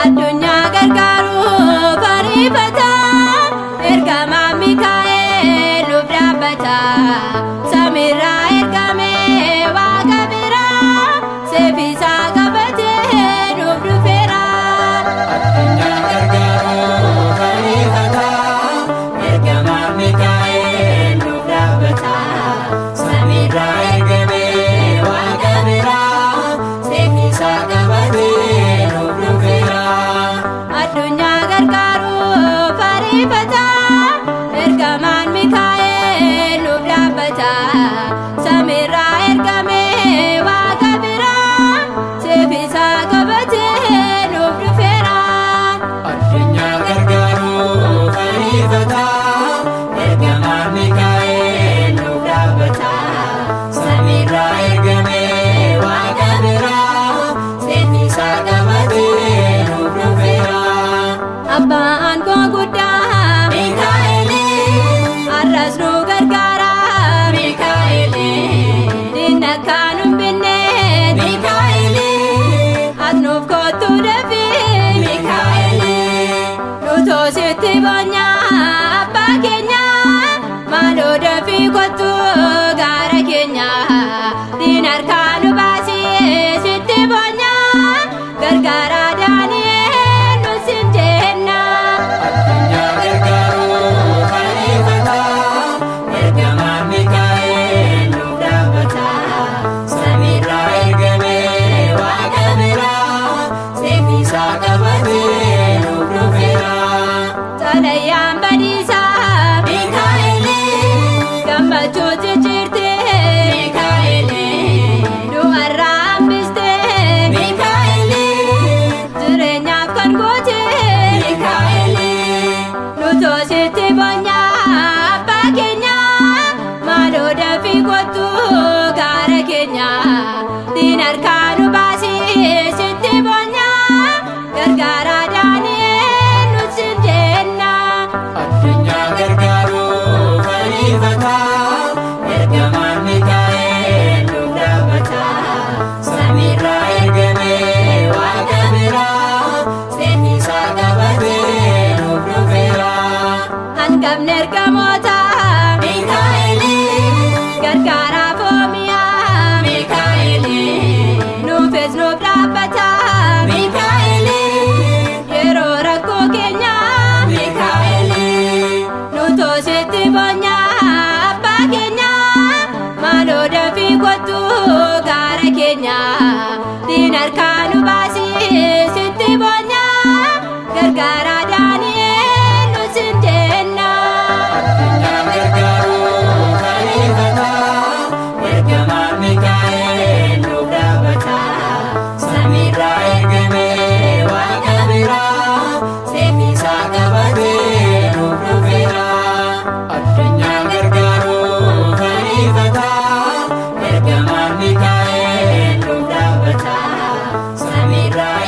Addunyaa gargaaruuf ariifata, ergamaa Mikaa'el nuuf dhaabbata. Samiirraa ergamee Waaqa biraa, seefisaa qabatee nuuf dhufeera. Addunyaa gargaaruuf ariifata, ergamaa Mikaa'el nuuf dhaabbata. Samiirraa ergamee Waaqa biraa, seefisaa qabatee nuuf dhufeera. Addunyaa gargaaruuf ariifata, ergamaan Mikaa'el nuuf dhaabbata. Samiirraa ergamee Waaqa biraa, seefisaa qabatee nuuf dhufeera. Addunyaa gargaaruuf ariifata, ergamaan Mikaa'el nuuf dhaabbata. Samiirraa ergamee Waaqa biraa, seefisaa qabatee nuuf dhufeera. Abbaan koo guddaa Mikaa'eli, har'as nu gargaara. Mikaa'eli, Diinna akka nu hin binne, Mikaa'eli, as nuuf kottu dafii. Mikaa'eli, Nutoo sitti boonyaa abbaa keenya, maaloo dafii kottu gaara keenya. Diin harkaa nu baasii sitti boonyaa, gargaaraa Daani'eel nu sin jenna. Addunyaa gargaaruuf ariifata, ergamaan Mikaa'el nuuf dhaabbata. Samiirraa ergamee Waaqa biraa, seefisaa qabatee nuuf dhufeera. Xalayyaan badiisaa Mikaa'eli, gammachuu jijjiirte, Mikaa'eli, du'arraa hambiste, Mikaa'eli, jireenyaaf kan goote. Mikaa'eli, Nutoo sitti boonyaa abbaa keenya, maaloo dafii kottu gaara keenya. Diin harkaa nu baasii sitti boonyaa, gargaaraa Daani'eel nu sin jenna. Addunyaa gargaaruuf ariifata, ergamaan Mikaa'el nuuf dhaabbata. Samiirraa ergamee Waaqa biraa, seefisaa qabatee nuuf dhufeera. Hangafni ergamoota Mikaa'eli, gargaaraa foomiyaa, Mikaa'eli, nuufis nuuf dhaabbata. Mikaa'eli, Yeroo rakkoo keenyaa Mikaa'eli, nutoo sitti boonyaa abbaa keenya, maaloo dafii kottu gaara keenya. Diin harkaa nu baasii sitti boonyaa, gargaaraa Daani'eel nu sin jenna. Addunyaa gargaaruuf ariifata, ergamaan Mikaa'el nuuf dhaabbata. Samiirraa ergamee Waaqa biraa, seefisaa qabatee nuuf dhufeera. Addunyaa gargaaruuf ariifata, ergamaan Mikaa'el nuuf dhaabbata. Samiirraa